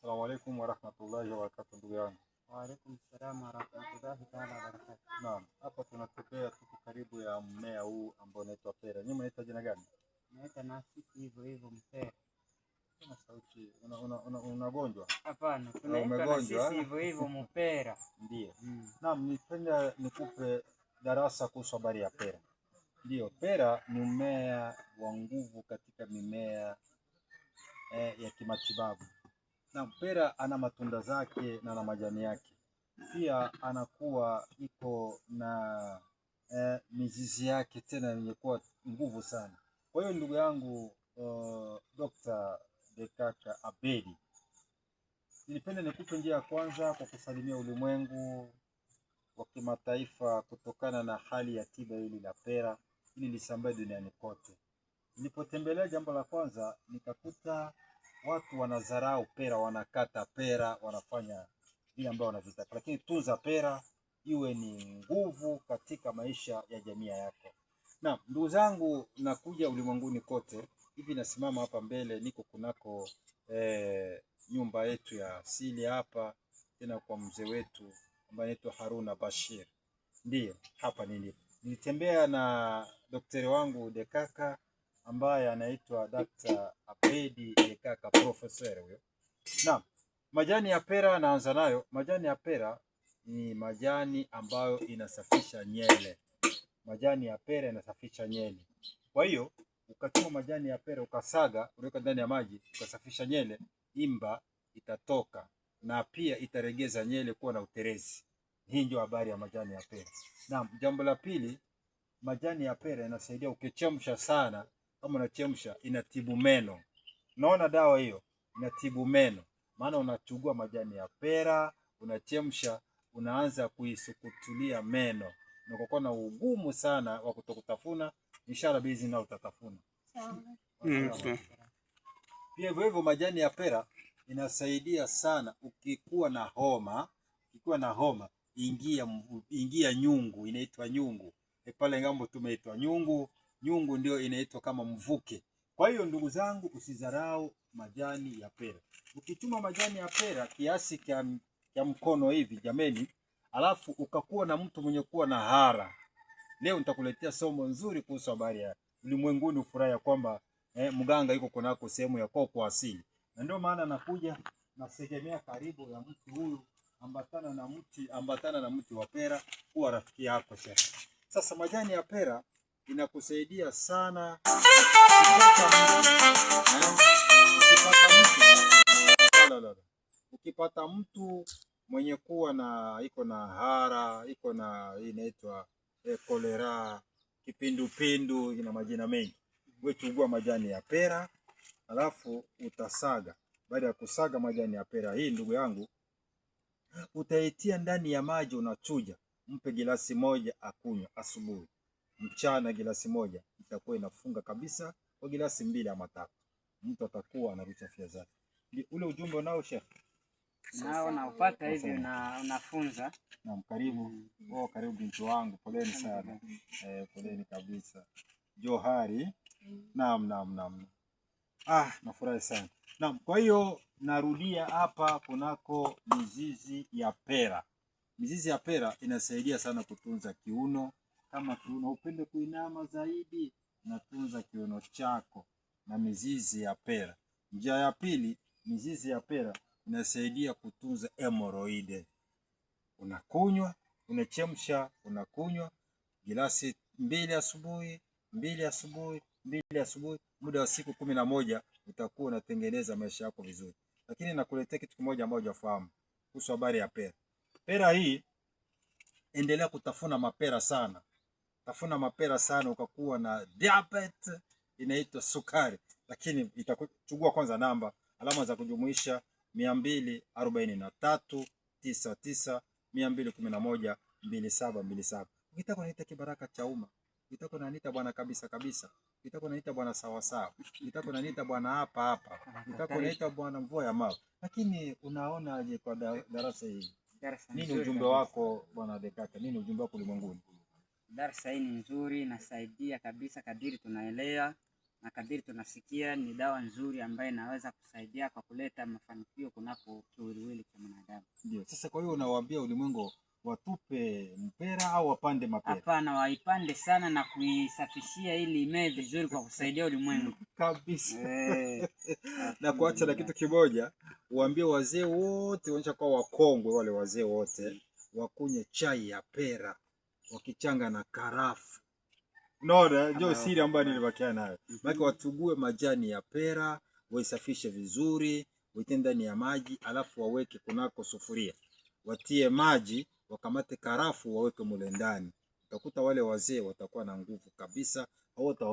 Asalamu alaykum warahmatullahi wabarakatuh, ndugu yangu. Wa alaykum salaam warahmatullahi taala wabarakatuh. Naam, hapa tunatokea, tuko karibu ya mmea huu ambao unaitwa pera. Nyinyi mnaita jina gani? Naita na sisi hivyo hivyo mpera. Una sauti, unagonjwa? Hapana, tunaita na Umegonjwa, sisi hivyo hivyo mpera. Ndiyo. Naam, nipenda nikupe darasa kuhusu habari ya pera. Ndiyo, pera ni mmea wa nguvu katika mimea ya kimatibabu. Na pera ana matunda zake na ana majani yake, pia anakuwa iko na mizizi yake tena yenye kuwa nguvu sana. Kwa hiyo ndugu yangu Dr. Dekaka Abedi, nilipenda nikupe njia ya kwanza kwa kusalimia ulimwengu wa kimataifa kutokana na hali ya tiba hili la pera ili lisambae duniani kote. Nilipotembelea, jambo la kwanza nikakuta watu wanadharau pera, wanakata pera, wanafanya vile ambavyo wanavitaka, lakini tunza pera iwe ni nguvu katika maisha ya jamii yako. Na ndugu zangu, nakuja ulimwenguni kote hivi, nasimama hapa mbele, niko kunako nyumba yetu ya asili hapa, tena kwa mzee wetu ambaye anaitwa Haruna Bashir. Ndiyo, hapa nilipo. Nilitembea na daktari wangu Dekaka ambaye anaitwa Dr. Abedi Dekaka, professor huyo. Naam, majani ya pera naanza nayo. Majani ya pera ni majani ambayo inasafisha nyele. Majani ya pera inasafisha nyele. Kwa hiyo ukachuma majani ya pera ukasaga, uweka ndani ya maji, ukasafisha nyele, imba itatoka na pia itaregeza nyele kuwa na uterezi. Hii ndio habari ya majani ya pera. Naam, jambo la pili, majani ya pera inasaidia ukichemsha sana, kama unachemsha inatibu meno. Unaona dawa hiyo inatibu meno, maana unachukua majani ya pera unachemsha, unaanza kuisukutulia meno, na ukakuwa na ugumu sana wa kutokutafuna, inshallah bizi na utatafuna. Sawa. Pia hivyo hivyo majani ya pera inasaidia sana ukikuwa na homa, ukikuwa na homa ingia ingia nyungu, inaitwa nyungu. E, pale ngambo tumeitwa nyungu, nyungu ndio inaitwa kama mvuke. Kwa hiyo ndugu zangu, usidharau majani ya pera. Ukichuma majani ya pera kiasi cha mkono hivi, jameni, alafu ukakuwa na mtu mwenye kuwa na hara. Leo nitakuletea somo nzuri kuhusu habari ya ulimwenguni, ufurahi ya kwamba mganga yuko kunako sehemu ya kwao kwa asili, na ndio maana nakuja nasegemea karibu ya mti huyu, ambatana na mti, ambatana na mti wa pera, kuwa rafiki yako shekhe. Sasa majani ya pera inakusaidia sana ukipata mtu, la, la, la. Ukipata mtu mwenye kuwa na iko na hara iko na inaitwa kolera, kipindupindu, ina majina mengi, wewe chukua majani ya pera alafu utasaga. Baada ya kusaga majani ya pera hii, ndugu yangu, utaitia ndani ya maji, unachuja, mpe gilasi moja akunywa asubuhi, mchana gilasi moja, itakuwa inafunga kabisa kwa gilasi mbili ama tatu, mtu atakuwa anarusha afya zake. Ule ujumbe unao Sheikh? Nao naupata hivi na unafunza. Naam, karibu. Oh, karibu binti wangu, poleni sana. Poleni kabisa. Johari. Naam, naam, naam. Ah, nafurahi sana. Naam, kwa hiyo narudia hapa kunako mizizi ya pera. Mizizi ya pera inasaidia sana kutunza kiuno. Kama kiuno upende kuinama zaidi, natunza kiuno chako na mizizi ya pera. Njia ya pili, mizizi ya pera inasaidia kutunza hemoroide. Unakunywa, unachemsha, unakunywa gilasi mbili asubuhi, mbili asubuhi, mbili asubuhi, muda wa siku 11 utakuwa unatengeneza maisha yako vizuri. Lakini nakuletea kitu kimoja ambacho hujafahamu kuhusu habari ya pera. Pera hii, endelea kutafuna mapera sana, tafuna mapera sana, ukakuwa na diabetes inaitwa sukari. Lakini itachukua kwanza namba alama za kujumuisha 243 99 211 2727. Ukitaka unaniita kibaraka cha umma, ukitaka unaniita bwana kabisa kabisa, ukitaka unaniita bwana sawa sawa, ukitaka unaniita bwana hapa hapa, ukitaka unaniita bwana mvua ya mawe. Lakini unaonaje kwa darasa hili? Darasa Nini nzuri ujumbe kabisa. wako bwana Dekaka? Nini ujumbe wako ulimwenguni? Darasa hii ni nzuri, inasaidia kabisa kadiri tunaelewa. Na kadiri tunasikia ni dawa nzuri ambayo inaweza kusaidia kwa kuleta mafanikio kunako kiwiliwili cha mwanadamu. Ndio. Sasa kwa hiyo unawaambia ulimwengu watupe mpera au wapande mapera? Hapana, waipande sana na kuisafishia ili imee vizuri kwa kusaidia ulimwengu Kabisa. Na kuacha na Alhamdulillah. kitu kimoja, uambie wazee wote waonyesha kwa wakongwe wale wazee wote wakunye chai ya pera wakichanga na karafu. Unaona, ndio siri ambayo nilibakia nayo. Maana watugue majani ya pera, waisafishe vizuri, waitie ndani ya maji, alafu waweke kunako sufuria, watie maji, wakamate karafu waweke mule ndani. Utakuta wale wazee watakuwa na nguvu kabisa, hawata